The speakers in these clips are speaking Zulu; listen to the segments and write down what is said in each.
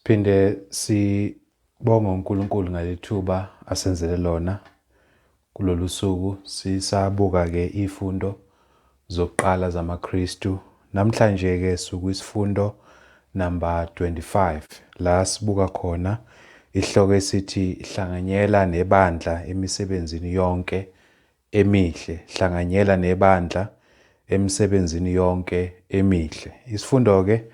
Siphinde sibonge uNkulunkulu ngalethuba asenzele lona kulolu suku sisabuka-ke izifundo zokuqala zamaKristu. Namhlanje-ke sikwisifundo number 25 la sibuka khona isihloko esithi hlanganyela nebandla emisebenzini yonke emihle. Hlanganyela nebandla emisebenzini yonke emihle. Isifundo-ke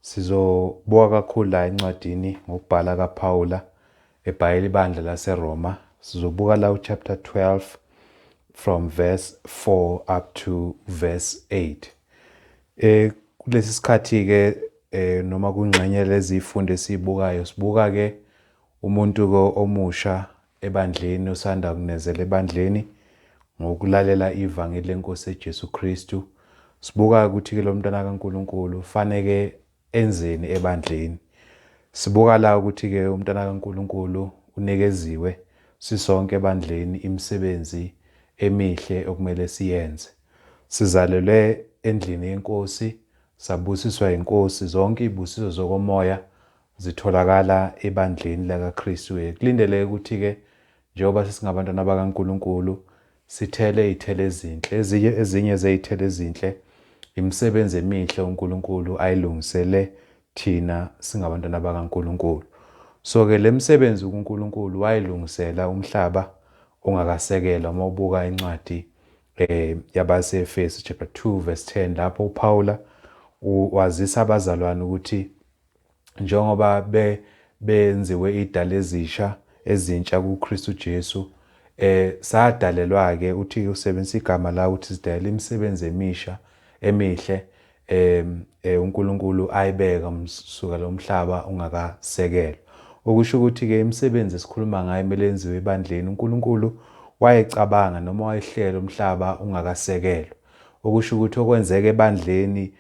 sizobuka kakhulu la encwadini ngokubhala kaPaula ebhayela ibandla laseRoma. Sizobuka la uchapter 12 from verse 4 up to verse 8. Kulesi sikhathi ke noma kungxenye lezifundo esibukayo, sibuka ke umuntu ko omusha ebandleni osanda kunezela ebandleni ngokulalela ivangeli lenkosi Jesu Kristu. Sibuka ukuthi ke lo mntwana kaNkuluNkulu faneke enzeni ebandleni. Sibuka la ukuthi ke umntwana kaNkuluNkulu unikeziwe sisonke ebandleni imisebenzi emihle okumele siyenze. Sizalelwe endlini yenkosi, sabusiswa inkosi, zonke izibusiso zokomoya zitholakala ebandleni lakaKristu. Kulindeleke ukuthi ke njengoba sesingabantwana bakaNkuluNkulu sithele izithelo ezinhle. Ezinye zezithelo ezinhle imisebenzi emihle uNkulunkulu ayilungisele thina singabantwana bakaNkuluNkulu. So ke lemisebenzi uNkulunkulu wayilungisela umhlaba ungakasekelwa. Uma ubuka incwadi yabaseEfesu chapter 2 verse 10, lapho uPaula wazisa abazalwane ukuthi njengoba benziwe idala ezisha ezintsha kuKristu Jesu, sadalelwa ke, uthi usebenzisa igama la ukuthi sidalele imisebenzi emisha emihle uNkulunkulu ayibeka msuka lo mhlaba ungakasekelwa. Okusho ukuthi ke imisebenzi esikhuluma ngayo kumele yenziwe ebandleni, uNkulunkulu wayecabanga noma wayehlela umhlaba ungakasekelwa. Okusho ukuthi okwenzeka ebandleni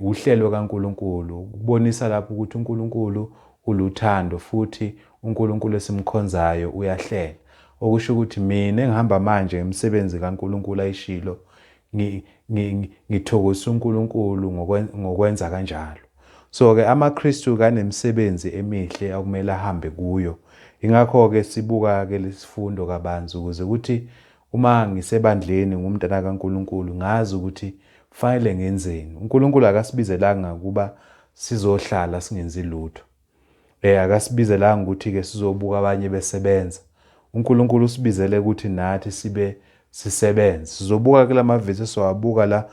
uhlelo kaNkulunkulu, ukubonisa lapho ukuthi uNkulunkulu uluthando futhi uNkulunkulu esimkhonzayo uyahlela. Okusho ukuthi mina engihamba manje ngemisebenzi kaNkulunkulu ayishilo, ngithokozisa uNkulunkulu ngokwenza kanjalo. So ke amaKristu kanemisebenzi emihle akumele ahambe kuyo. Ingakho ke sibuka ke lesifundo kabanzi ukuze ukuthi uma ngisebandleni ngumntana kaNkulunkulu ngazi ukuthi kufanele ngenzeni. uNkulunkulu akasibizelanga ukuba sizohlala singenzi lutho. Akasibizelanga ukuthi ke sizobuka abanye besebenza. uNkulunkulu usibizele ukuthi nathi sibe sisebenze. Sizobuka kula mavesi siwabuka la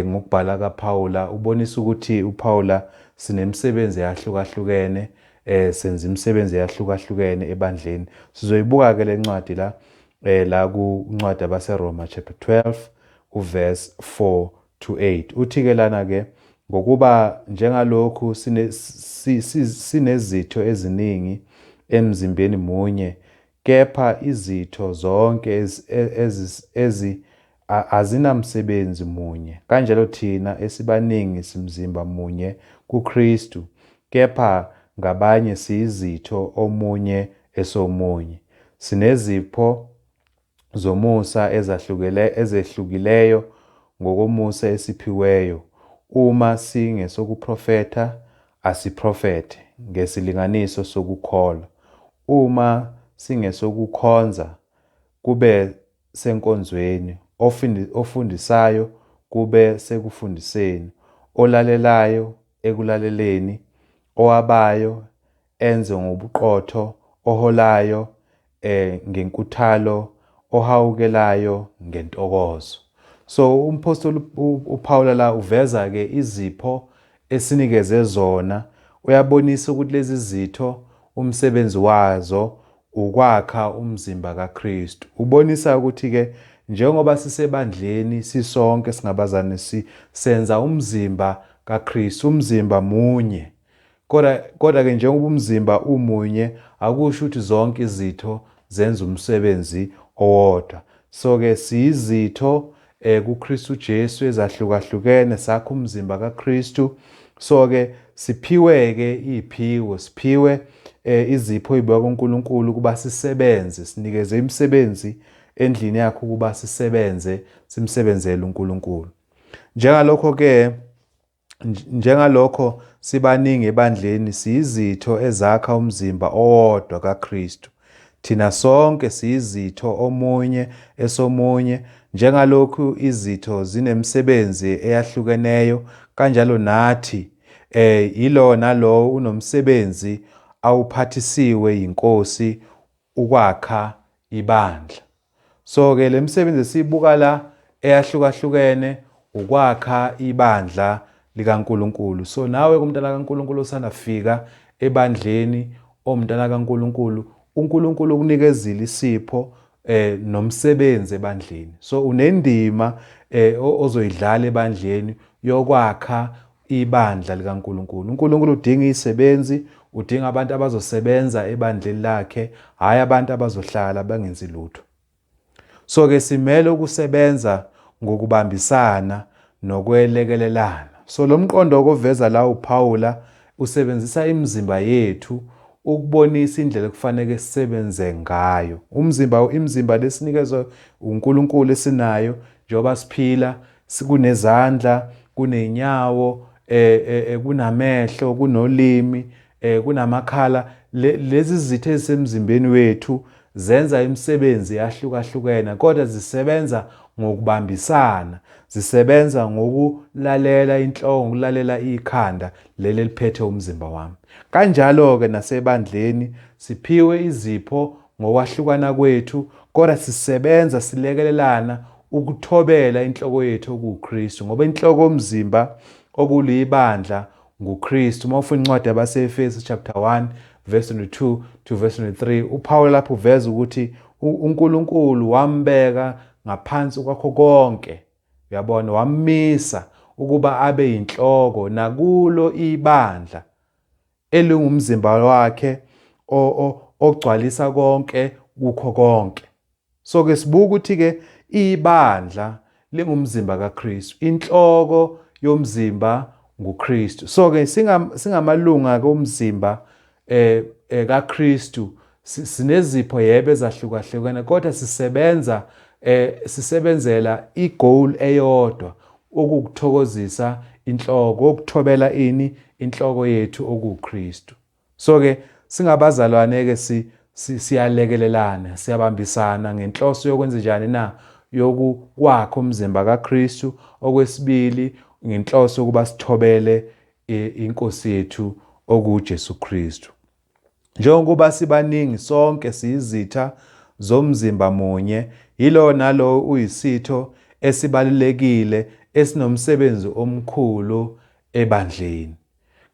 ngokubhala kaPaula, ubonisa ukuthi uPaula sinemisebenzi eyahlukahlukene, senza imisebenzi eyahlukahlukene ebandleni. Sizoyibuka ke lencwadi la la kuncwadi abaseRoma chapter 12 uverse 4 to 8. Uthi ke lana ke, ngokuba njengalokhu sinezitho eziningi emzimbeni munye, kepha izitho zonke azinamsebenzi munye, kanjalo thina esibaningi simzimba munye kuKristu, kepha ngabanye siyizitho omunye esomunye. Sinezipho zomusa ezehlukileyo ngokomusa esiphiweyo. Uma singesokuprofetha, asiprofethe ngesilinganiso sokukholwa. Uma singesokukhonza, kube senkonzweni. Ofundisayo kube sekufundiseni, olalelayo ekulaleleni, owabayo enze ngobuqotho, oholayo ngenkuthalo, ohawukelayo ngentokozo. So umpostoli uPaul la uveza ke izipho esinikeze zona, uyabonisa ukuthi lezi zitho umsebenzi wazo ukwakha umzimba kaKristu. Ubonisa ukuthi ke njengoba sisebandleni sisonke singabazane senza umzimba kaKristu, umzimba munye. Kodwa ke njengoba umzimba umunye, akusho ukuthi zonke izitho zenza umsebenzi owodwa. So ke siyizitho kuKristu Jesu ezahlukahlukene, sakha umzimba kaKristu. So ke siphiwe ke iphiwo, siphiwe izipho ezibekwa kuNkulunkulu kuba sisebenze, sinikeze imisebenzi endlini yakhe ukuba sisebenze, simsebenzele uNkulunkulu. Njengalokho ke Njengalokho sibaningi ebandleni, siyizitho ezakha umzimba owodwa kaKristu. Thina sonke siyizitho omunye esomunye, njengalokhu izitho zinemisebenzi eyahlukeneyo, kanjalo nathi yilowo nalowo unomsebenzi awuphathisiwe yiNkosi ukwakha ibandla. So ke le misebenzi esiyibuka la eyahlukahlukene ukwakha ibandla likaNkulunkulu. So nawe kumntana kaNkulunkulu osanda fika ebandleni, omntana kaNkulunkulu, uNkulunkulu ukunikezile isipho nomsebenzi ebandleni. So unendima ozoyidlala ebandleni yokwakha ibandla likaNkulunkulu. UNkulunkulu udinga izisebenzi, udinga abantu abazosebenza ebandleni lakhe, hhayi abantu abazohlala bangenzi lutho. So ke simele ukusebenza ngokubambisana nokwelekelelana. So lo mqondo okoveza la uPaula usebenzisa imizimba yethu ukubonisa indlela ekufanele sisebenze ngayo. Umzimba, imizimba lesinikezwa uNkulunkulu esinayo njengoba siphila, kunezandla, kunenyawo, kunamehlo, kunolimi, kunamakhala. Lezi zitho ezisemzimbeni wethu zenza imisebenzi eyahlukahlukene, kodwa zisebenza ngokubambisana, zisebenza ngokulalela inhloko, ngokulalela ikhanda leli eliphethe umzimba wami. Kanjalo-ke nasebandleni siphiwe izipho ngokwahlukana kwethu, kodwa sisebenza silekelelana ukuthobela inhloko yethu okuwuKristu, ngoba inhloko yomzimba okulibandla nguKristu. Uma ufuna incwadi yabaseEfesu chapter 1 verse 22 to verse 23, uPaul lapho uveza ukuthi uNkulunkulu wambeka ngaphansi kwakho konke, uyabona, wammisa ukuba abe yinhloko nakulo ibandla elingumzimba wakhe ogcwalisa konke kukho konke. So ke sibuka ukuthi ke ibandla lingumzimba kaKristu, inhloko yomzimba nguKristu. So ke singamalunga komzimba kaKristu, sinezipho yebo ezahlukahlukene, kodwa sisebenza sisebenzela igoal eyodwa, okukuthokozisa inhloko, ukuthobela ini inhloko yethu okuKristu. So ke singabazalwane ke siyalekelelana, siyabambisana ngenhloso yokwenza njani na? Yokukwakha umzimba kaKristu. Okwesibili, ngenhloso yokuba sithobele inkosi yethu okuJesu Kristu. Njengokuba sibaningi sonke siyizitha zomzimba munye, yilowo nalowo uyisitho esibalulekile esinomsebenzi omkhulu ebandleni.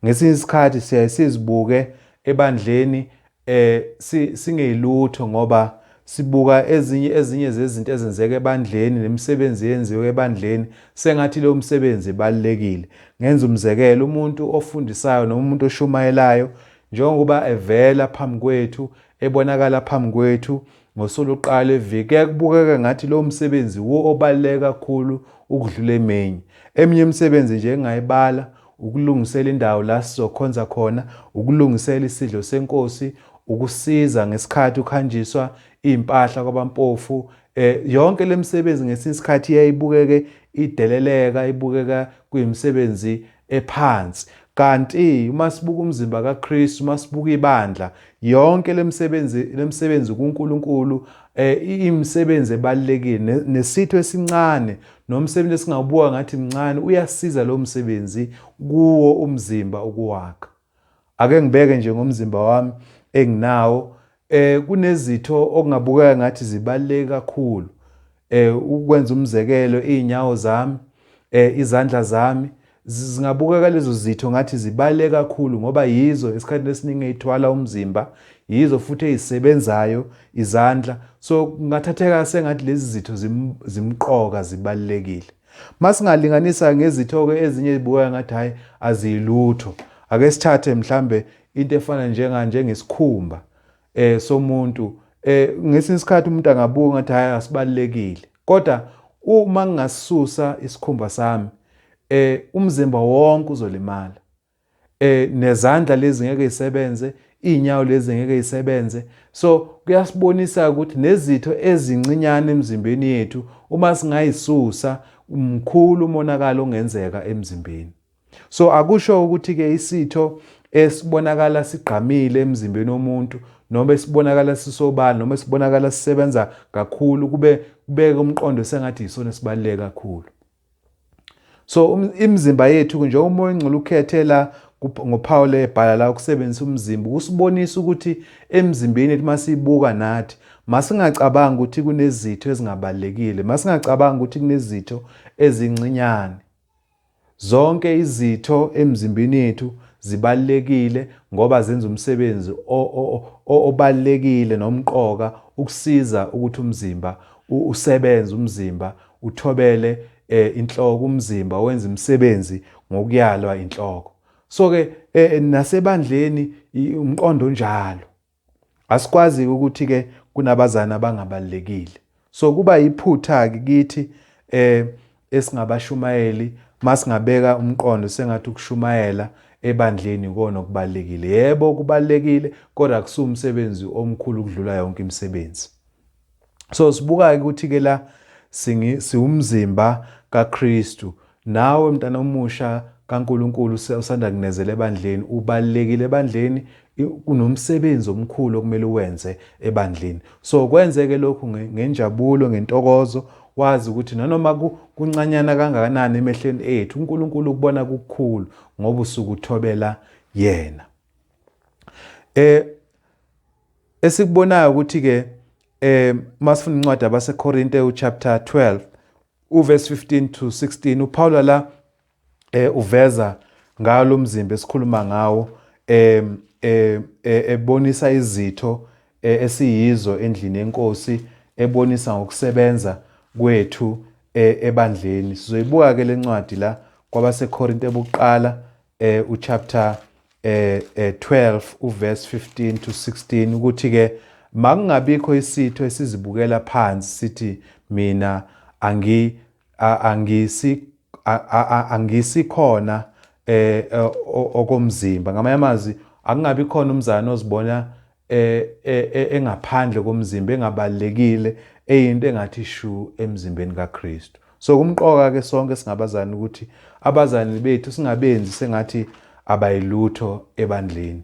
Ngesinye isikhathi siyaye sizibuke ebandleni singeyilutho, ngoba sibuka ezinye zezinto ezenzeka ebandleni nemisebenzi eyenziwe ebandleni sengathi leyo msebenzi ibalulekile. Ngenza umzekelo, umuntu ofundisayo noma umuntu oshumayelayo, njengoba evela phambi kwethu, ebonakala phambi kwethu ngosuku lokuqala lweviki, kuyakubukeka ngathi lowo msebenzi wo obaluleke kakhulu ukudlula eminye. Eminye imisebenzi nje engayibala, ukulungisela indawo la sizokhonza khona, ukulungisela isidlo senkosi, ukusiza ngesikhathi kuhanjiswa iy'mpahla kwabampofu. Yonke le misebenzi ngesinye isikhathi iyayibukeke ideleleka, ibukeka kuyimisebenzi ephansi. Kanti uma sibuka umzimba kaKristu, uma sibuka ibandla, yonke lemisebenzi kuNkulunkulu imisebenzi ebalulekile, nesitho esincane nomsebenzi esingawubuka ngathi mncane uyasiza lo msebenzi kuwo umzimba ukuwakha. Ake ngibeke nje ngomzimba wami enginawo, kunezitho okungabukeka ngathi zibaluleke kakhulu. Ukwenza umzekelo, iy'nyawo zami, izandla zami, zingabukeka lezo zitho ngathi zibaluleke kakhulu ngoba yizo esikhathini esiningi ey'thwala umzimba, yizo futhi ey'sebenzayo izandla. So kungathatheka sengathi lezi zitho zimqoka, zibalulekile. Masingalinganisa ngezitho-ke ezinye ezibukeka ngathi hhayi aziyilutho. Ake sithathe mhlambe into efana njengesikhumba somuntu. Ngesinye isikhathi umuntu angabuka ngathi hhayi asibalulekile, kodwa uma ngingasusa isikhumba sami umzimba wonke uzolimala. Nezandla lezi ngeke isebenze, iy'nyawo lezi ngeke isebenze. So kuyasibonisa ukuthi nezitho ezincinyane emzimbeni yethu uma singayisusa, mkhulu umonakalo ongenzeka emzimbeni. So akusho ukuthi ke isitho esibonakala sigqamile emzimbeni womuntu noma esibonakala sisobala noma esibonakala sisebenza kakhulu kube kubeke umqondo sengathi yisona esibaluleke kakhulu. So imizimba yethu njengoba uMoya oNgcwele ukhethe la ngoPaul ebhala la ukusebenzisa umzimba ukusibonisa ukuthi emzimbeni ethi masibuka nathi masingacabangi ukuthi kunezitho ezingabalekile, masingacabangi ukuthi kunezitho ezincinyane. Zonke izitho emzimbeni yethu zibalulekile ngoba zenza umsebenzi obalulekile nomqoka ukusiza ukuthi umzimba usebenze, umzimba uthobele inhloko, umzimba wenza imisebenzi ngokuyalwa inhloko. So ke nasebandleni umqondo onjalo. Asikwazi ukuthi ke kunabazali abangabalulekile. So kuba iphutha ke kithi esingabashumayeli masingabeka umqondo sengathi ukushumayela ebandleni ikona okubalulekile. Yebo kubalulekile kodwa akusiwo umsebenzi omkhulu ukudlula yonke imisebenzi. So sibuka-ke ukuthi-ke la siwumzimba kaKristu. Nawe mntana omusha kaNkulunkulu usanda kunezela ebandleni, ubalulekile ebandleni, kunomsebenzi omkhulu okumele uwenze ebandleni. So kwenzeke lokhu ngenjabulo, ngentokozo, wazi ukuthi nanoma kuncanyana kangakanani emehlweni ethu, uNkulunkulu ukubona kukukhulu ngoba usuke uthobela yena. Esikubonayo ukuthi ke masifunda incwadi abaseKorinte uchapter 12 uverse 15 to 16 uPaul la uveza ngawo lo mzimba esikhuluma ngawo, ebonisa izitho esiyizo endlini yenkosi, ebonisa ngokusebenza kwethu ebandleni. Sizoyibuka ke lencwadi la kwabaseKorinte bokuqala uchapter 12 uverse 15 to 16 ukuthi ke makungabikho isitho esizibukela phansi sithi mina angi angisi angisikhona okomzimba. Ngamanye amazwi, akungabi khona umzalwane ozibona engaphandle komzimba, engabalulekile, eyinto engathi shu emzimbeni kaKristu. So kumqoka ke sonke singabazali ukuthi abazali bethu singabenzi sengathi abayilutho ebandleni.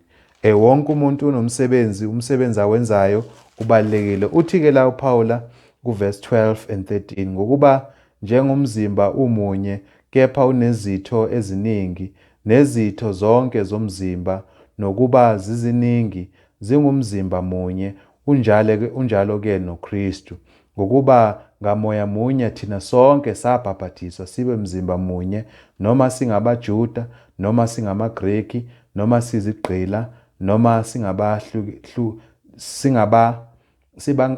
Wonke umuntu unomsebenzi, umsebenzi awenzayo ubalulekile. Uthi ke la uPaula kuverse 12 and 13, ngokuba njengomzimba umunye kepha unezitho eziningi, nezitho zonke zomzimba nokuba ziziningi zingumzimba munye, unjalo ke noKristu. Ngokuba ngamoya munye thina sonke sabhabhadiswa sibe mzimba munye, noma singabaJuda, noma singamaGreki, noma sizigqila, noma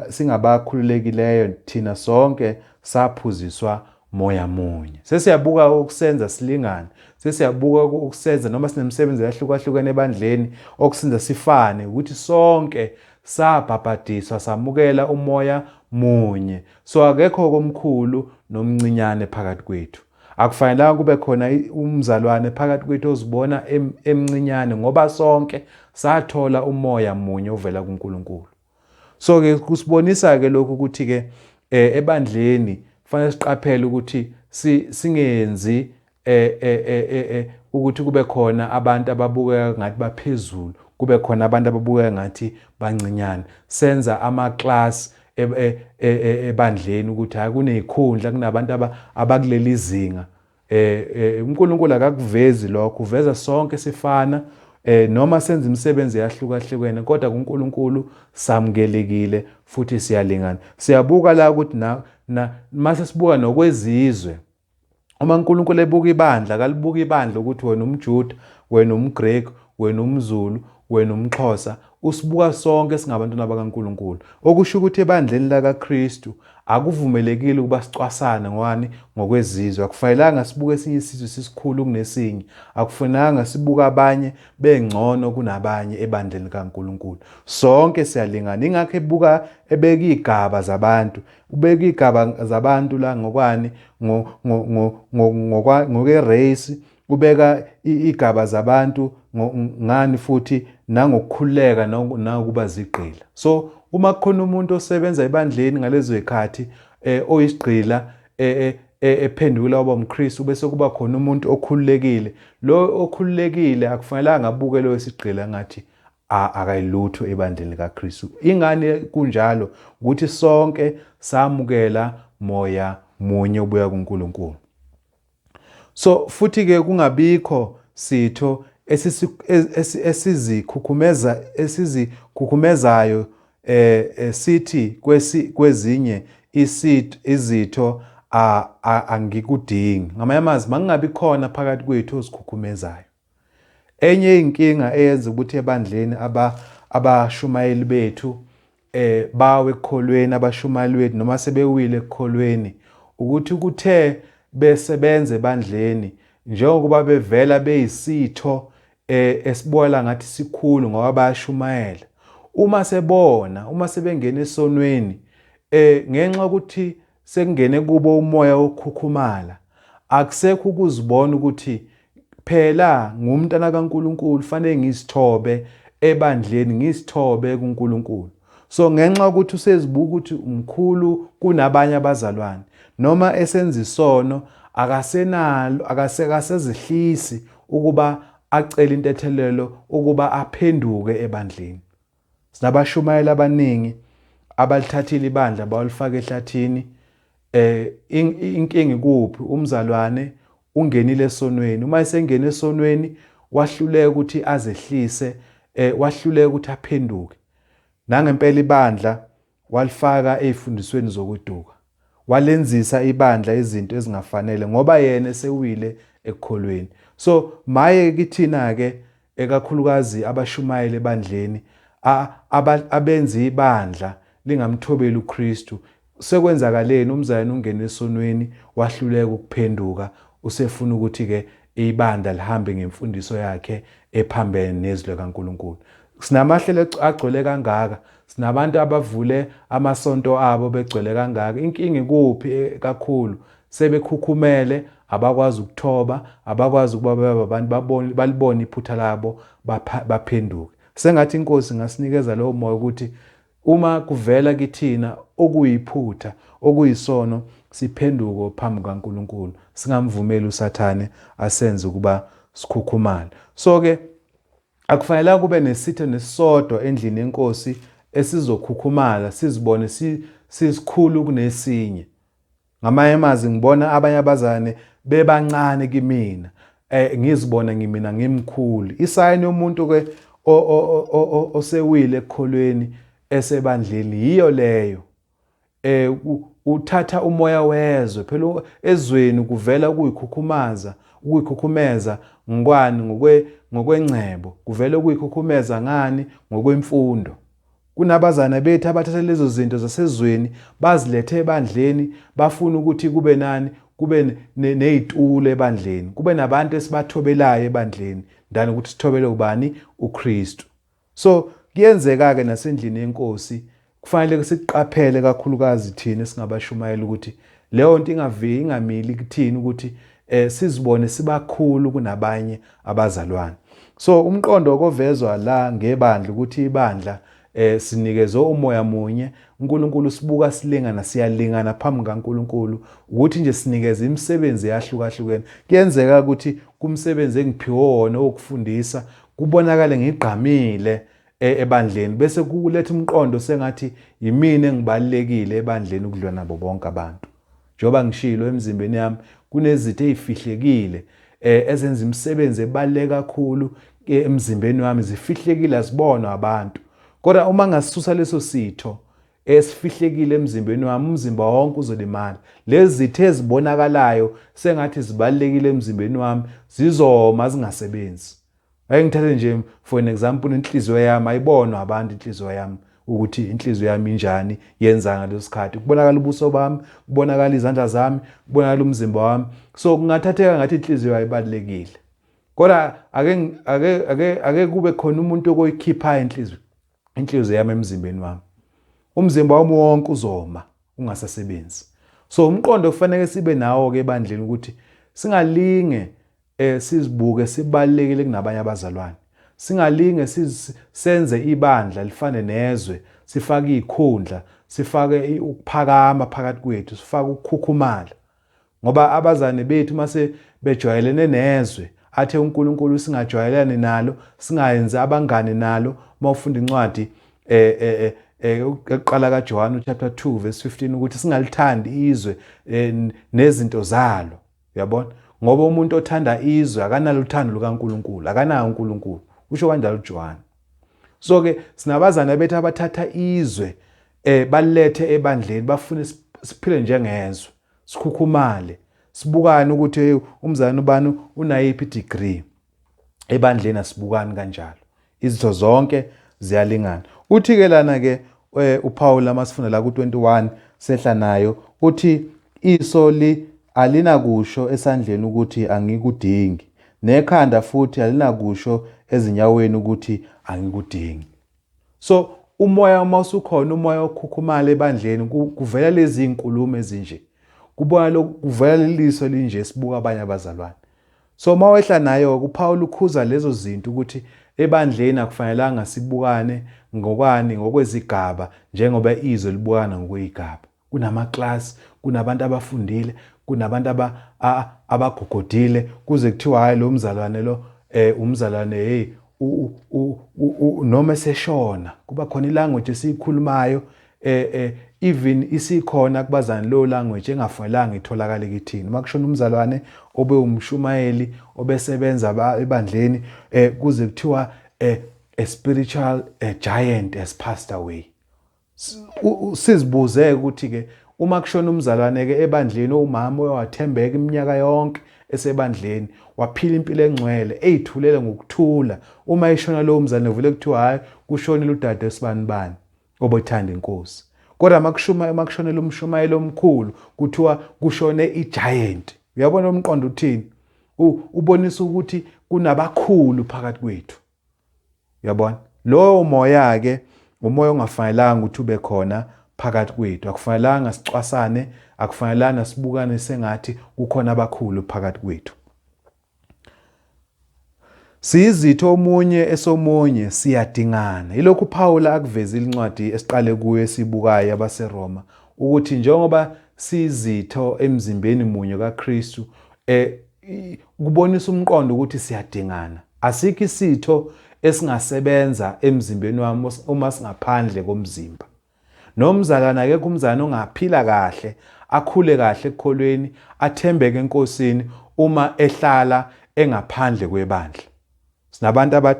singabakhululekileyo, thina sonke saphuziswa moya munye. Sesiyabuka ukusenza silingane, sesiyabuka ukusenza noma sinemisebenzi eyahlukahlukene ebandleni, okusenza sifane ukuthi sonke sabhabhadiswa samukela umoya munye. So akekho komkhulu nomncinyane phakathi kwethu. Akufanelanga kube khona umzalwane phakathi kwethu ozibona emncinyane, ngoba sonke sathola umoya munye ovela kuNkulunkulu. So ke kusibonisa ke lokhu ukuthi ke ebandleni kufanele siqaphele ukuthi singenzi ukuthi kube khona abantu ababukeka ngathi baphezulu, kube khona abantu ababukeka ngathi bancinyane. Senza ama-class ebandleni ukuthi hayi kunezikhundla, kunabantu abakuleli zinga. uNkulunkulu akakuvezi lokho, uveza sonke sifana, noma senza imisebenzi eyahlukahlukene, kodwa kuNkulunkulu samukelekile futhi siyalingana. Siyabuka la ukuthi na mase sibuka nokwezizwe, uma uNkulunkulu ebuka ibandla, akalibuka ibandla ukuthi wena umJuda, wena umGreki, wena umZulu, wena umXhosa, usibuka sonke singabantwana bakaNkulunkulu. Okusho ukuthi ebandleni lakaKristu akuvumelekile ukuba sicwasane ngwani ngokwezizwe. Akufanelanga sibuke esinye isizwe sisikhulu kunesinye, akufanelanga sibuke abanye bengcono kunabanye ebandleni likaNkulunkulu. Sonke siyalingana. Ingakho ebuka ebeka igaba zabantu, ubeka igaba zabantu la ngokwani, ngoke-race, ubeka igaba zabantu ngani futhi nangokukhululeka nangokuba zigqila. So uma kukhona umuntu osebenza ebandleni ngalezo zikhathi oyisigqila ephendukile waba umKristu, bese kuba khona umuntu okhululekile. Lo okhululekile akufanelanga abuke lo wesigqila ngathi akayilutho ebandleni likaKristu. Ingane kunjalo ukuthi sonke samukela moya munye obuya kuNkulunkulu. So futhi ke kungabikho sitho esizikhukhumeza esizikhukhumezayo sithi kwezinye izitho angikudingi. Ngamanye amazwi, makungabi khona phakathi kwethu ozikhukhumezayo. Enye inkinga eyenza ukuthi ebandleni abashumayeli bethu bawe ekukholweni, abashumayeli bethu noma sebewile ekukholweni, ukuthi kuthe besebenza ebandleni njengokuba bevela beyisitho esibona ngathi sikhulu ngoba bayashumayela, uma sebona, uma sebengena esonweni, ngenxa ukuthi sekungene kubo umoya wokukhukhumala, akusekho ukuzibona ukuthi phela ngumntana kaNkulunkulu, fanele ngizithobe ebandleni, ngizithobe kuNkulunkulu. So ngenxa yokuthi usezibuka ukuthi umkhulu kunabanye abazalwane, noma esenza isono akasenalo, akasekasezihlisi ukuba acele intethelelo, ukuba aphenduke ebandleni. Sinabashumayeli abaningi abalithathile ibandla bayolifaka ehlathini. Inkinga ikuphi? Umzalwane ungenile esonweni. Uma esengene esonweni wahluleka ukuthi azehlise, wahluleka ukuthi aphenduke. Nangempela ibandla walifaka ezifundisweni zokuduka. Walenzisa ibandla izinto ezingafanele ngoba yena esewile ekukholweni. So maye kithina ke ekakhulukazi abashumayeli ebandleni abenza ibandla lingamthobeli uKristu. Sekwenzakaleni? Umzalwane ungene esonweni, wahluleka ukuphenduka, usefuna ukuthi ke ibandla lihambe ngemfundiso yakhe ephambene nezwi likaNkulunkulu. Sinamahlelo agcwele kangaka, sinabantu abavule amasonto abo begcwele kangaka. Inkinga ikuphi kakhulu? Sebekhukhumele, abakwazi ukuthoba, abakwazi ukuba babe abantu babone, balibone iphutha labo, baphenduke. Sengathi iNkosi ingasinikeza lowo moya ukuthi uma kuvela kithina okuyiphutha, okuyisono, siphenduke phambi kukaNkulunkulu, singamvumeli uSathane asenze ukuba sikhukhumale. So ke akufanelanga kube nesitho nesisodwa endlini yenkosi esizokhukhumala, sizibone sisikhulu kunesinye. Ngamanye amazwi, ngibona abanye abazalwane bebancane kimina, ngizibone ngimina ngimkhulu. Isayini yomuntu ke osewile ekukholweni esebandleni yiyo leyo. Uthatha umoya wezwe. Phela ezweni kuvela ukuyikhukhumaza, ukuyikhukhumeza ngkwani? Ngokwengcebo. Kuvela ukuyikhukhumeza ngani? Ngokwemfundo. Kunabazana bethu abathatha lezo zinto zasezweni bazilethe ebandleni, bafuna ukuthi kube nani, kube nezitulo ebandleni, kube nabantu esibathobelayo ebandleni, ndani ukuthi sithobele ubani? uKristu. So kuyenzeka ke nasendlini yenkosi, kufanele siqaphele kakhulukazi thina esingabashumayela ukuthi leyo nto ingaviki, ingamili kuthina ukuthi sizibone sibakhulu kunabanye abazalwane. So umqondo okovezwa la ngebandla ukuthi ibandla sinikezwe umoya munye, uNkulunkulu sibuka silingana, siyalingana phambi kaNkulunkulu, ukuthi nje sinikeze imisebenzi eyahlukahlukene. Kuyenzeka ukuthi kumsebenzi engiphiwe wona wokufundisa kubonakale ngigqamile ebandleni, bese kuletha umqondo sengathi yimina engibalulekile ebandleni ukudlula nabo bonke abantu. Njengoba ngishilo, emzimbeni yami kunezitho ezifihlekile ezenza imisebenzi ebaluleke kakhulu emzimbeni wami, zifihlekile, azibonwa abantu. Kodwa uma ngasusa leso sitho esifihlekile emzimbeni wami, umzimba wonke uzolimala. Lezi zitho ezibonakalayo sengathi zibalulekile emzimbeni wami zizoma zingasebenzi. Ake ngithathe nje for an example inhliziyo yami, ayibonwa abantu inhliziyo yami ukuthi inhliziyo yami injani, yenza ngaleso sikhathi. Kubonakala ubuso bami, kubonakala izandla zami, kubonakala umzimba wami. So kungathatheka ngathi inhliziyo ayibalulekile. Kodwa ake kube khona umuntu okoyikhipha inhliziyo yami emzimbeni wami. Umzimba wami wonke uzoma ungasasebenzi. So umqondo kufanele sibe nawo ke ebandleni ukuthi singalinge sizibuke sibalulekile kunabanye abazalwane. Singalinge senze ibandla lifane nezwe, sifake izikhundla, sifake ukuphakama phakathi kwethu, sifake ukukhukhumala. Ngoba abazane bethu mase bejwayelene nezwe, athe uNkulunkulu singajwayelani nalo, singayenzi abangane nalo. Uma ufunda incwadi ekuqala kaJohane chapter 2 verse 15 ukuthi singalithandi izwe nezinto zalo. Uyabona? Ngoba umuntu othanda izwe akanalo uthando lukaNkulunkulu, akanayo uNkulunkulu. Usho kanjalo uJohane. So ke sinabazana bethu abathatha izwe balilethe ebandleni, bafune siphile njengezwe, sikhukhumale, sibukane ukuthi hey umzalwane ubani unayiphi degree. Ebandleni asibukani kanjalo. Izitho zonke ziyalingana. Uthi ke lana ke uPaul amasifunda la ku-21 sehla nayo, uthi iso li alinakusho esandleni ukuthi angikudingi, nekhanda futhi alinakusho ezinyaweni ukuthi angikudingi. So umoya uma usukhona, umoya okhukhumala ebandleni, kuvela lezi izinkulumo ezinje, kubona kuvela leliso linje sibuka abanye abazalwane. So uma wehla nayo uPaul ukhuza lezo zinto ukuthi ebandleni akufanelanga sibukane ngokwani, ngokwezigaba, njengoba izwe libukana ngokwezigaba. Kunama-class, kunabantu abafundile, kunabantu abagogodile, kuze kuthiwa hayi lo mzalwane lo umzalwane hey noma eseshona kuba khona ilanguage esiyikhulumayo, even isikhona kubazani lo language engafanelanga itholakale kithini. Uma kushona umzalwane obe umshumayeli obesebenza ebandleni, kuze kuthiwa a spiritual giant has passed away. Sizibuze ukuthi ke uma kushona umzalwane ke ebandleni, umama owathembeka iminyaka yonke esebandleni, waphila impilo engcwele, eyithulele ngokuthula, uma eshona lowo mzalwane vele kuthiwa hayi kushonile udade sibani bani obethanda inkosi. Kodwa makushonela umshumayeli omkhulu kuthiwa kushone igiant. Uyabona umqondo uthini? Ubonisa ukuthi kunabakhulu phakathi kwethu. Uyabona? Lowo moya ke umoya ongafanelanga ukuthi ube khona phakathi kwethu. Akufanelanga sicwasane, akufanelanga sibukane sengathi kukhona abakhulu phakathi kwethu. Siyizitho omunye esomunye, siyadingana. Yilokhu uPaul akuvezile incwadi esiqale kuyo esibukayo abaseRoma, ukuthi njengoba siyizitho emzimbeni munye kaKristu, kubonisa umqondo ukuthi siyadingana. Asikho isitho esingasebenza emzimbeni wami uma singaphandle komzimba. Nomzalwane, akekho umzalwane ongaphila kahle, akhule kahle ekukholweni, athembeke eNkosini uma ehlala engaphandle kwebandla. Sinabantu aba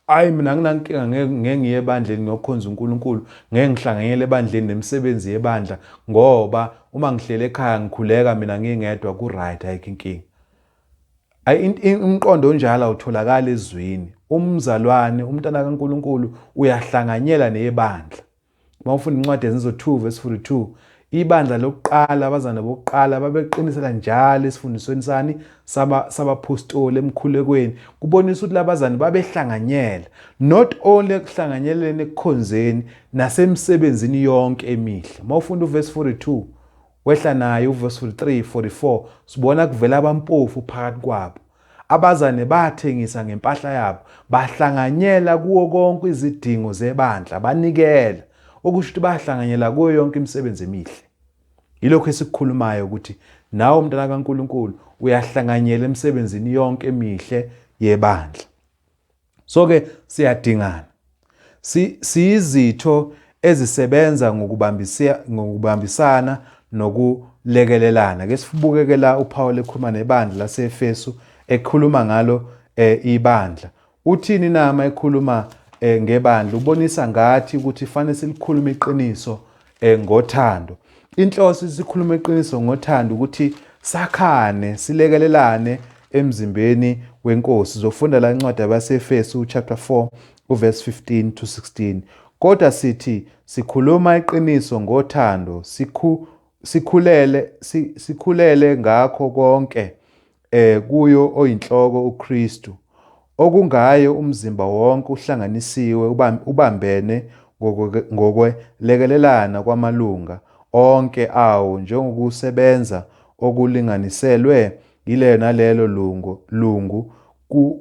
ayi mina anginankinga, ngeke ngiye ebandleni ngiyokhonza uNkulunkulu, ngeke ngihlanganyele ebandleni nemisebenzi yebandla, ngoba uma ngihlele ekhaya ngikhuleka mina ngingedwa ku right, ayikho inkinga. Umqondo onjalo awutholakali ezwini. Umzalwane, umntana kaNkulunkulu uyahlanganyela nebandla. Uma ufunda incwadi yeZenzo 2 verse 42, ibandla lokuqala, abazalwane bokuqala babeqinisela njalo esifundisweni sani sabaphostoli emkhulekweni. Kubonisa ukuthi labazalwane babehlanganyela, not only ekuhlanganyeleni ekukhonzeni nasemsebenzini yonke emihle. Uma ufunda uverse 42 wehla naye uverse 43 44, sibona kuvela abampofu phakathi kwabo. Abazane bathengisa ngempahla yabo, bahlanganyela kuwo konke izidingo zebandla, banikela, okusho ukuthi bahlanganyela kuyo yonke imisebenzi emihle. Yilokho esikukhulumayo ukuthi nawe umntana kaNkulunkulu uyahlanganyela emsebenzini yonke emihle yebandla. So ke siyadingana. Siyizitho ezisebenza ngokubambisana nokulekelelana. Ke sibukeke la uPaul ekhuluma nebandla laseEfesu, ekhuluma ngalo ibandla. Uthini na uma ekhuluma ngebandla? Ubonisa ngathi ukuthi fanele silikhulume iqiniso ngothando. Inhloso sikhuluma iqiniso ngothando ukuthi sakhane, silekelelane emzimbeni wenkosi. Sizofunda la incwadi yabaseEfesu chapter 4 uverse 15 to 16. Kodwa sithi sikhuluma iqiniso ngothando, sikhulele ngakho konke kuyo oyinhloko uKristu, okungaye umzimba wonke uhlanganisiwe ubambene ngokwelekelelana kwamalunga onke awo, njengokusebenza okulinganiselwe yileyo nalelo lungu,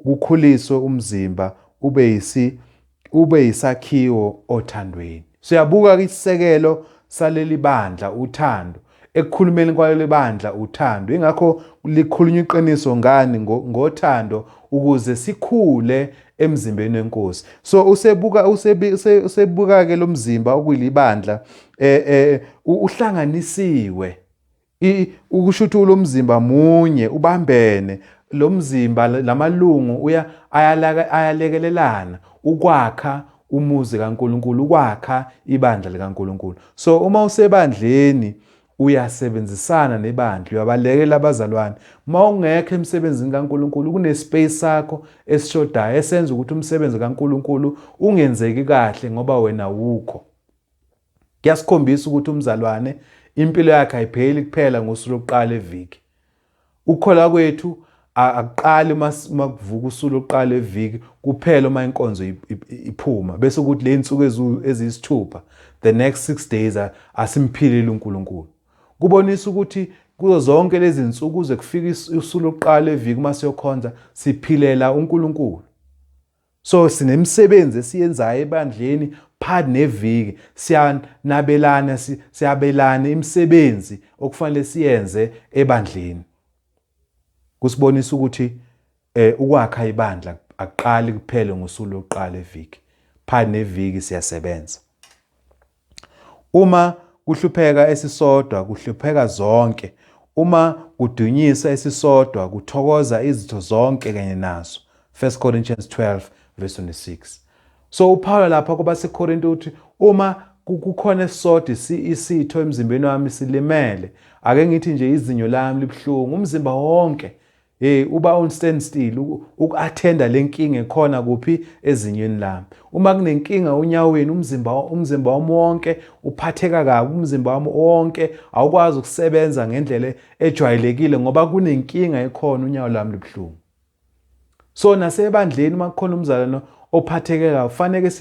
kukhuliswe umzimba ube yisakhiwo othandweni. Siyabuka isisekelo saleli bandla, uthando. ekukhulumeni kwaleli bandla uthando. Ingakho likhulunywa iqiniso ngani ngothando ukuze sikhule emzimbeni wenkosi. So usebuka usebuka ke lomzimba okuyilibandla uhlanganisiwe. Ukusho ukuthi lo mzimba munye ubambene, lo mzimba lamalungu uya ayalekelelana ukwakha umuzi kaNkuluNkulu, ukwakha ibandla likaNkuluNkulu. So uma usebandleni uyasebenzisana nebandla, uyabalekela abazalwane. Uma ungekho emsebenzini kaNkuluNkulu kunespace sakho esishodayo esenza ukuthi umsebenzi kaNkuluNkulu ungenzeki kahle ngoba wena wukho. Kuyasikhombisa ukuthi umzalwane impilo yakhe ayipheli kuphela ngosuku lokuqala eviki. Ukukholwa kwethu akuqali uma kuvuka usuku lokuqala eviki kuphela uma inkonzo iphuma bese ukuthi le nsuku eziyisithupha, the next 6 days, asimphilile uNkulunkulu. Kubonisa ukuthi kuzo zonke lezi nsuku kuze kufike usuku lokuqala eviki uma siyokhonza siphilela uNkulunkulu. So sinemisebenzi esiyenzayo ebandleni phakathi neviki, siyanabelana, siyabelana imisebenzi okufanele siyenze ebandleni. Kusibonisa ukuthi ukwakha ibandla akuqali kuphele ngosuku lokuqala eviki, phakathi neviki siyasebenza. Uma kuhlupheka esisodwa kuhlupheka zonke, uma kudunyisa esisodwa kuthokoza izitho zonke kanye naso. 1 Corinthians 12 verse 26. So uPaul lapha kwabaseKorinte uthi uma kukhona esisodwa isitho emzimbeni wami silimele, ake ngithi nje izinyo lami libuhlungu, umzimba wonke hey uba on stand still uku-attenda le nkinga ekhona kuphi ezinyweni lami. Uma kunenkinga onyaweni, umzimba wami wonke uphatheka kabi, umzimba wami wonke awukwazi ukusebenza ngendlela ejwayelekile ngoba kunenkinga ekhona, unyawo lwami lubuhlungu. So nasebandleni uma kukhona umzalwane ophatheke kabi kufanele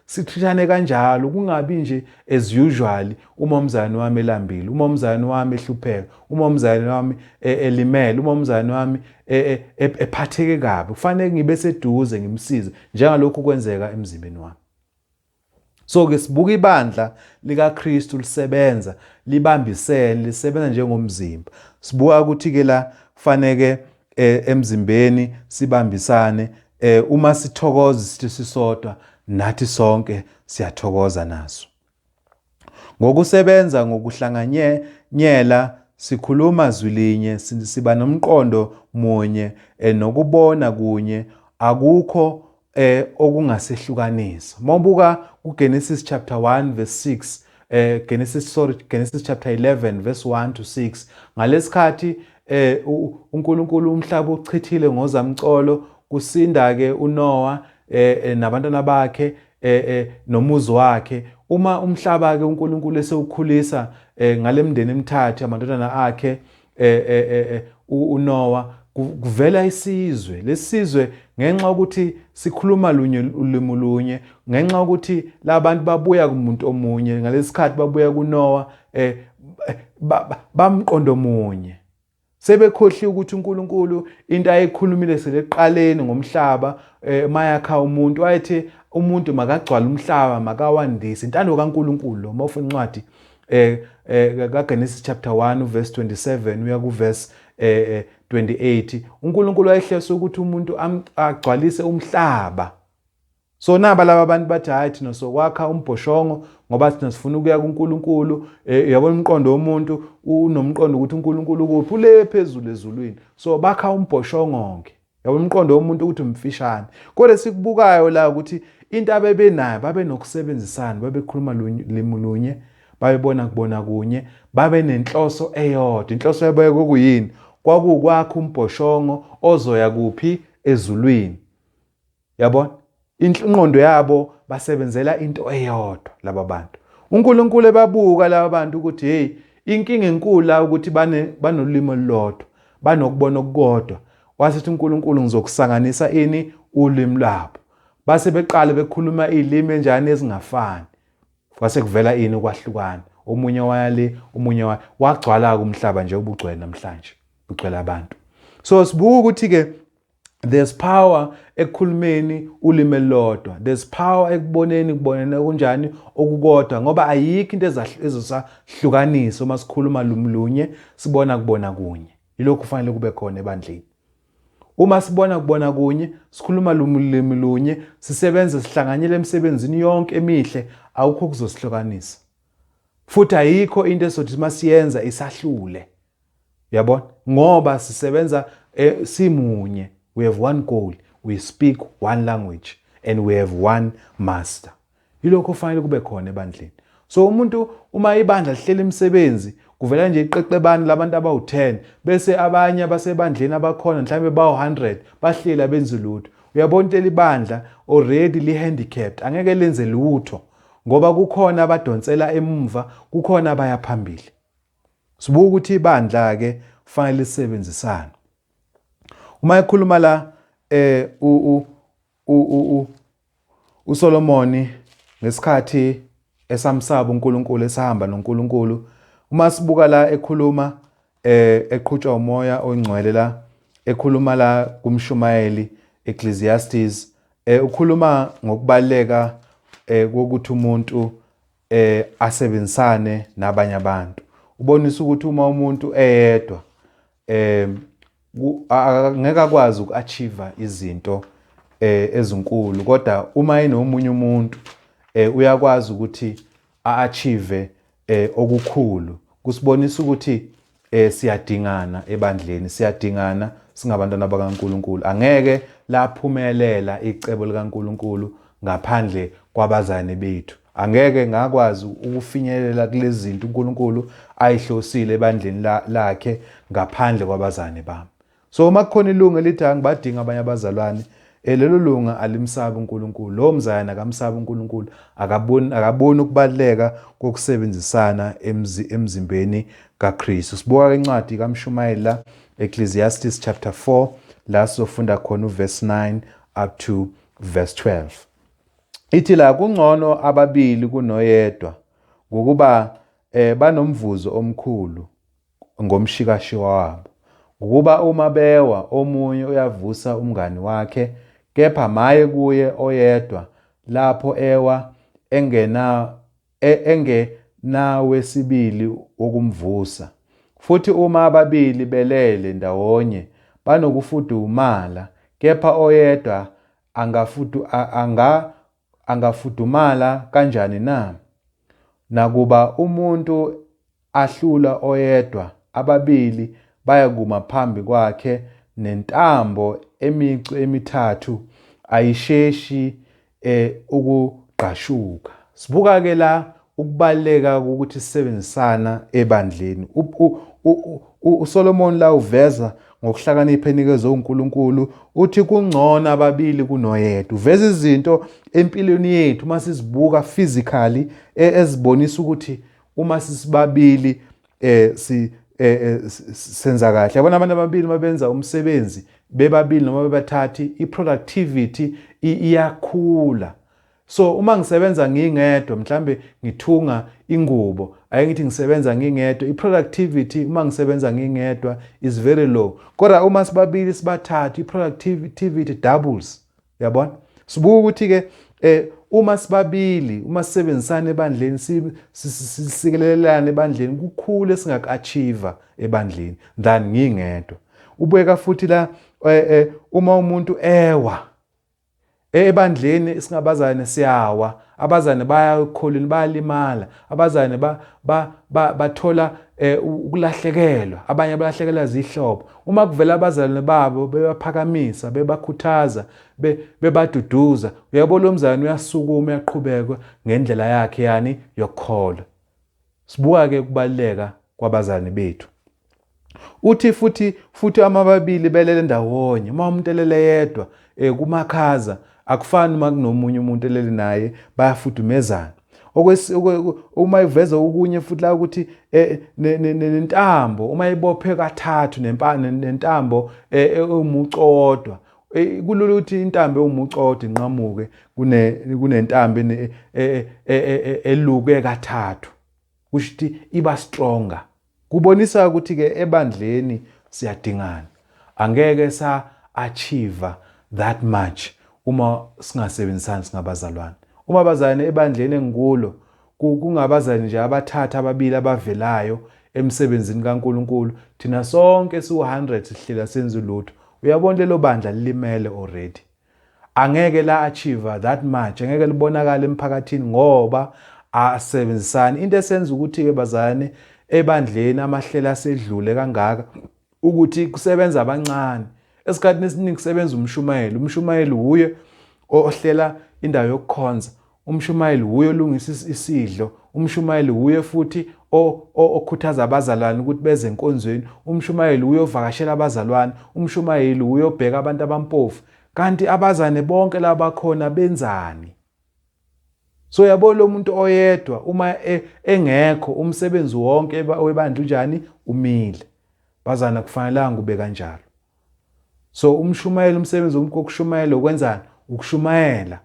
sithishane kanjalo, kungabi nje as usual uma umzalwane wami elambile, uma umzalwane wami ehlupheka, uma umzalwane wami elimele, uma umzalwane wami ephatheke kabi, kufanele ngibe seduze ngimsize njengalokhu kwenzeka emzimbeni wami. So ke sibuka ibandla likaKristu lisebenza libambisene, lisebenza njengomzimba. Sibuka ukuthi ke la kufaneke emzimbeni sibambisane, uma sithokoza sithi sisodwa nathi sonke siyathokoza naso. Ngokusebenza ngokuhlanganyela sikhuluma zwilinye, siba nomqondo munye nokubona kunye, akukho okungasehlukanisa. Mawubuka kuGenesis chapter 1 verse 6, Genesis, sorry, Genesis chapter 11 verse 1 to 6, ngalesikhathi uNkulunkulu umhlaba uchithile ngozamcolo, kusinda ke uNoah nabantwana bakhe nomuzi wakhe. Uma umhlaba ke uNkulunkulu esewukhulisa ngalemndeni emithathu amadodana akhe uNoah, kuvela isizwe. Lesizwe ngenxa ukuthi sikhuluma lunye ulimi lunye, ngenxa ukuthi labantu babuya kumuntu omunye, ngalesikhathi babuya kuNoah, bamqondo munye. Sebekhohliwe ukuthi uNkulunkulu into ayekhulumile seleqaleni ngomhlaba, mayakha umuntu wayethi umuntu makagcwale umhlaba, makawandise. Intando kaNkulunkulu lo. Mawufuna incwadi kaGenesis chapter 1 verse 27 uya ku verse 28, uNkulunkulu wayehlese ukuthi umuntu agcwalise umhlaba. So naba laba abantu bathi hayi thina sokwakha umbhoshongo ngoba thina sifuna ukuya kuNkulunkulu. Uyabona umqondo womuntu unomqondo ukuthi uNkulunkulu ukuphi, ule phezulu ezulwini, so bakha umbhoshongo ke. Yabona umqondo womuntu ukuthi umfishane. Kodwa sikubukayo la ukuthi into abebenayo, babenokusebenzisana, babekhuluma limi lunye, babebona kubona kunye, babe nenhloso eyodwa. Inhloso yabo kwakuyini? Kwakukwakha umbhoshongo ozoya kuphi? Ezulwini. Yabona ingqondo yabo basebenzela into eyodwa laba bantu. uNkulunkulu ebabuka laba bantu ukuthi hey, inkinga enkulu la ukuthi banolimi olulodwa, banokubona okukodwa. Wasethi uNkulunkulu ngizokusanganisa ini ulimi lwabo. Base beqala bekhuluma izilimi enjani ezingafani. Kwase kuvela ini ukwahlukana. Omunye waya le, omunye waya, wagcwala umhlaba nje ubugcwele namhlanje, ugcwele abantu. So sibuka ukuthi ke There's power ekukhulumeni ulimi elilodwa. There's power ekuboneni kubonene kunjani okukodwa, ngoba ayikho into ezosahlukanisa uma sikhuluma lumlunye, sibona kubona kunye. Yilokhu kufanele kube khona ebandleni. Uma sibona kubona kunye, sikhuluma limi lunye, sisebenze sihlanganyele emsebenzini yonke emihle, awukho kuzosihlukanisa. Futhi ayikho into esothi masiyenza isahlule. Uyabona? Ngoba sisebenza simunye. We have one goal. We speak one language and we have one master. Yilokho kufanele kube khona ebandleni. So umuntu uma ibandla lihlela imisebenzi, kuvela nje iqeqebani labantu abawu-10, bese abanye abasebandleni abakhona mhlawumbe bawu-100 bahleli abenzi lutho. Uyabona ukuthi leli bandla already li-handicapped, angeke lenze lutho ngoba kukhona abadonsela emumva, kukhona abaya phambili. Sibuka ukuthi ibandla-ke kufanele lisebenzisane. Uma ekhuluma la uSolomoni ngesikhathi esamsaba uNkulunkulu, esahamba noNkulunkulu, uma sibuka la ekhuluma eqhutshwa umoya ongcwele la ekhuluma la kumshumayeli Ecclesiastes, ukhuluma ngokubaleka kokuthi umuntu asebenzisane nabanye abantu. Ubonisa ukuthi uma umuntu eyedwa angeke akwazi uku-achieve izinto ezinkulu, kodwa uma enomunye umuntu uyakwazi ukuthi a-achieve okukhulu. Kusibonisa ukuthi siyadingana ebandleni, siyadingana singabantwana bakaNkuluNkulu. Angeke laphumelela icebo likaNkuluNkulu ngaphandle kwabazane bethu. Angeke ngakwazi ukufinyelela kulezi zinto uNkulunkulu ayihlosile ebandleni lakhe ngaphandle kwabazane bami. So uma kukhona ilungu elithi angibadinga abanye abazalwane, lelo lunga alimsabi uNkulunkulu. Lowo mzayana akamsabi uNkulunkulu, akaboni ukubaluleka kokusebenzisana emzimbeni kaKristu. Sibuka ke incwadi kaMshumayeli la, Ecclesiastes chapter 4, la sizofunda khona uverse 9 up to verse 12. Ithi la, kungcono ababili kunoyedwa, ngokuba banomvuzo omkhulu ngomshikashiwa wabo. Ngokuba uma bewa, omunye uyavusa umngani wakhe, kepha maye kuye oyedwa lapho ewa engenawesibili wokumvusa. Futhi uma ababili belele ndawonye banokufudumala, kepha oyedwa angafudumala kanjani na? Nakuba umuntu ahlula oyedwa, ababili bayakuma phambi kwakhe, nentambo emicu emithathu ayisheshi ukugqashuka. Sibuka ke la ukubaluleka kokuthi sisebenzisana ebandleni. uSolomon la uveza ngokuhlakanipha enikezwe uNkulunkulu, uthi kungcono ababili kunoyedwa. Uveza izinto empilweni yethu uma sizibuka physically ezibonisa ukuthi uma sisibabili senza kahle. Yabona abantu ababili uma benza umsebenzi bebabili noma bebathathu, i-productivity iyakhula. So uma ngisebenza ngingedwa, mhlambe ngithunga ingubo, ake ngithi ngisebenza ngingedwa, i-productivity uma ngisebenza ngingedwa is very low. Kodwa uma sibabili sibathathu, i-productivity doubles. Uyabona? Sibuka ukuthi ke uma sibabili, uma sisebenzisana ebandleni, sikelelane ebandleni, kukhulu esingaku-achieve ebandleni than ngingedwa. Ubeka futhi la uma umuntu ewa ebandleni, singabazane siyawa, abazane baya ekukholweni, bayalimala, abazane bathola ukulahlekelwa, abanye balahlekelwa zihlobo. Uma kuvela abazalwane babo bebaphakamisa, bebakhuthaza, bebaduduza, uyabona lo mzalwane uyasukuma, uyaqhubeka ngendlela yakhe yani yokukholwa. Sibuka ke ukubaluleka kwabazalwane bethu. Uthi futhi amababili belele ndawonye, uma umuntu elele yedwa kumakhaza akufani uma kunomunye umuntu elele naye, bayafudumezana. Uma iveza okunye futhi la ukuthi nentambo uma ibophe kathathu nentambo ewumucu owodwa, kulula ukuthi intambo ewumucu owodwa inqamuke kunentambo eluke kathathu, kusho ukuthi iba stronger. Kubonisa ukuthi ke ebandleni siyadingana, angeke sa achieve that much uma singasebenzisani singabazalwane. Uma abazalwane ebandleni engikulo kungabazali nje abathathu ababili abavelayo emsebenzini kaNkulunkulu, thina sonke siwu-100 sihlela senze ulutho. Uyabona lelo bandla lilimele already. Angeke la achieve that much, angeke libonakale emphakathini ngoba asebenzisani. Into esenza ukuthi-ke bazalwane ebandleni amahlelo asedlule kangaka ukuthi kusebenza abancane. Esikhathini esiningi kusebenza umshumayeli. Umshumayeli wuye ohlela indawo yokukhonza, umshumayeli wuye olungisa isidlo, umshumayeli wuye futhi okhuthaza abazalwane ukuthi beze enkonzweni, umshumayeli wuye ovakashela abazalwane, umshumayeli wuye obheka abantu abampofu. Kanti abazane bonke labakhona benzani? So yabo lo muntu oyedwa uma engekho umsebenzi wonke webandla unjani? Umile. Bazana kufanelanga kube kanjalo. So umshumayeli umsebenzi wokushumayela ukwenzani? Ukushumayela.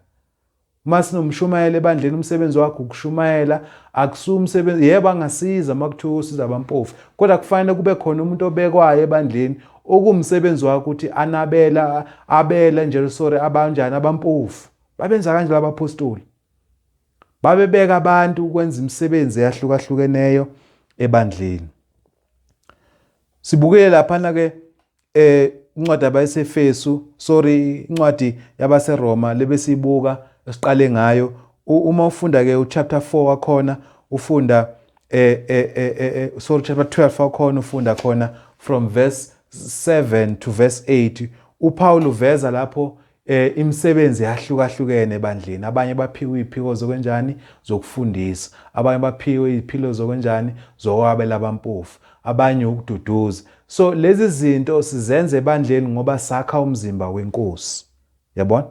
Uma sinomshumayeli ebandleni umsebenzi wakhe ukushumayela, akusiwo umsebenzi, yebo angasiza uma kuthiwa usiza abampofu, kodwa kufanele kube khona umuntu obekwayo ebandleni okuwumsebenzi wakhe ukuthi anabela, abele nje sorry abanjani abampofu. Babenza kanjalo abaphostoli. Babebeka abantu ukwenza imisebenzi eyahlukahlukeneyo ebandleni. Sibukele laphana ke incwadi yabaseFesu, sorry, incwadi yabaseRoma lebesibuka esiqale ngayo. Uma ufunda ke uchapter 4 wakhona ufunda sorry chapter 12 wakhona ufunda khona from verse 7 to verse 8. uPaul uveza lapho imisebenzi yahlukahlukene ebandleni. Abanye baphiwe iziphiko zokwenjani? Zokufundisa. Abanye baphiwe iziphilo zokwenjani? Zokwabela abampofu. Abanye ukududuza. So lezi zinto sizenza ebandleni ngoba sakha umzimba wenkosi. Yabona?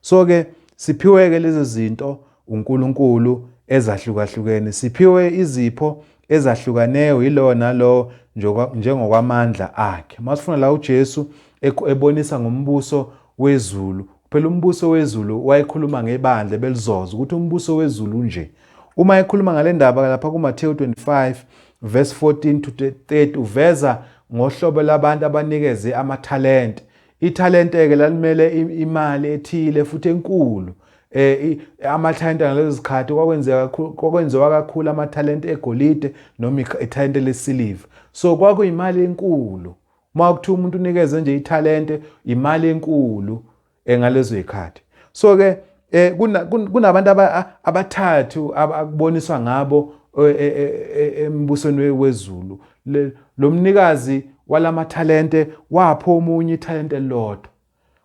So ke siphiwe ke lezi zinto uNkulunkulu ezahlukahlukene. Siphiwe izipho ezahlukaneyo yilowo nalowo njengokwamandla akhe. Masifuna la uJesu ebonisa ngombuso wezulu. Phela umbuso wezulu wayekhuluma ngebandla belizoza ukuthi umbuso wezulu nje. Uma ekhuluma ngale ndaba lapha kuMathewu 25 verse 14 to 30 uveza ngohlobo labantu abanikeze amathalente. Ithalente-ke lalimele imali ethile futhi enkulu. Amathalente ngalezo zikhathi kwakwenziwa kakhulu amathalente egolide noma ithalente lesiliva. So kwakuyimali enkulu. Uma kuthiwa umuntu unikeze nje ithalente, imali enkulu ngalezo zikhathi. So ke kunabantu abathathu akuboniswa ngabo embusweni wezulu. Lo mnikazi walamathalente wapha omunye ithalente elilodwa.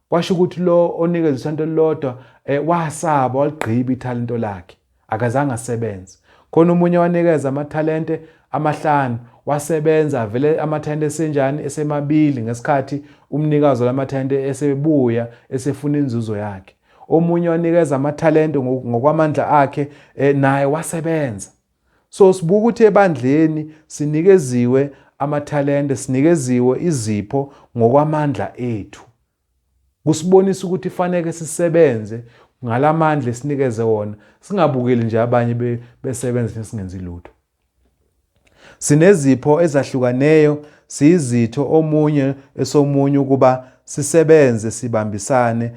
Kwasho ukuthi lo onikeza ithalente elilodwa wasaba waligqiba ithalente lakhe, akazange asebenze. Khona omunye wanikeza amathalente amahlanu, wasebenza vele amathalente esenjani esemabili ngesikhathi umnikazi walamathalente esebuya esefuna inzuzo yakhe. Omunye wanikeza amathalente ngokwamandla akhe, naye wasebenza. So sibuka ukuthi ebandleni sinikeziwe amathalente, sinikeziwe izipho ngokwamandla ethu. Kusibonisa ukuthi faneke sisebenze ngalamandla esinikeze wona, singabukeli nje abanye besebenza singenzi lutho. Sinezipho ezahlukaneyo, siyizitho omunye esomunye ukuba sisebenze sibambisane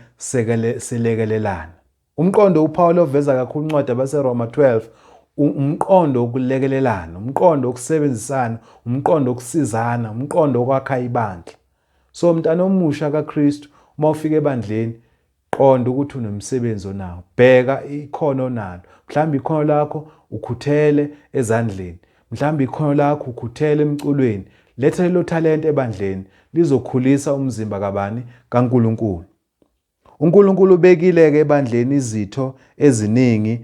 silekelelane. Umqondo uPaul oveza kakhulu incwadi yabaseRoma 12 umqondo wokulekelelana, umqondo wokusebenzisana, umqondo wokusizana, umqondo wokwakha ibandla. So mntana omusha kaKristu, uma ufika ebandleni qonda ukuthi unomsebenzi onawo, bheka ikhono onalo. Mhlawumbe ikhono lakho ukhuthele ezandleni, mhlawumbe ikhono lakho ukhuthele emculweni. Letha lelo thalente ebandleni, lizokhulisa umzimba kabani? KaNkulunkulu. uNkulunkulu ubekile-ke ebandleni izitho eziningi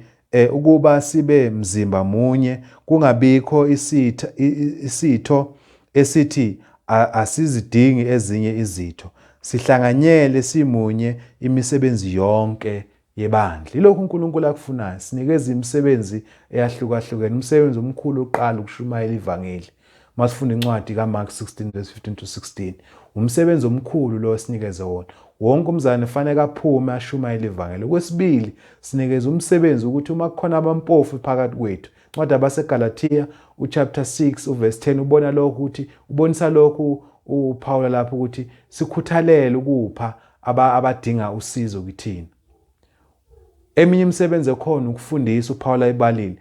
ukuba sibe mzimba munye, kungabikho isitho esithi asizidingi ezinye izitho. Sihlanganyele simunye imisebenzi yonke yebandla. Yilokhu uNkulunkulu akufunayo, sinikeza imisebenzi eyahlukahlukene. Umsebenzi omkhulu oqala ukushumayela ivangeli. Masifunda incwadi kaMark 16 verse 15 to 16. Umsebenzi omkhulu lo esinikeze wona. Wonke umzalwane kufanele aphume ashumayele ivangeli. Okwesibili, sinikeza umsebenzi ukuthi uma kukhona abampofu phakathi kwethu. Incwadi yabaseGalathiya uchapter 6 uverse 10 ubona lokhu ukuthi ubonisa lokhu uPaul lapho ukuthi sikhuthalele ukupha abadinga usizo kithina. Eminye imisebenzi ekhona ukufundisa uPaul ayibalile,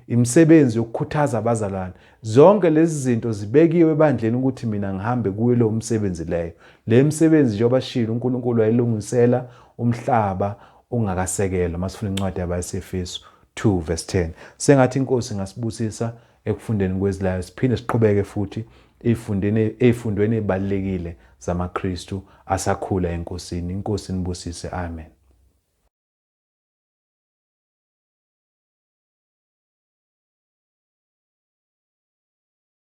imisebenzi yokukhuthaza abazalwane. Zonke lezi zinto zibekiwe ebandleni ukuthi mina ngihambe kuyo lowo msebenzi leyo. Le misebenzi njengoba shilo uNkulunkulu wayilungisela umhlaba ungakasekelwa. Masifuna incwadi yabaseFesu 2 verse 10. Sengathi inkosi ingasibusisa ekufundeni kwezilayo siphinde siqhubeke futhi ey'fundeni ey'fundweni ey'balulekile zamaKristu asakhula eNkosini. Inkosi inibusise. Amen.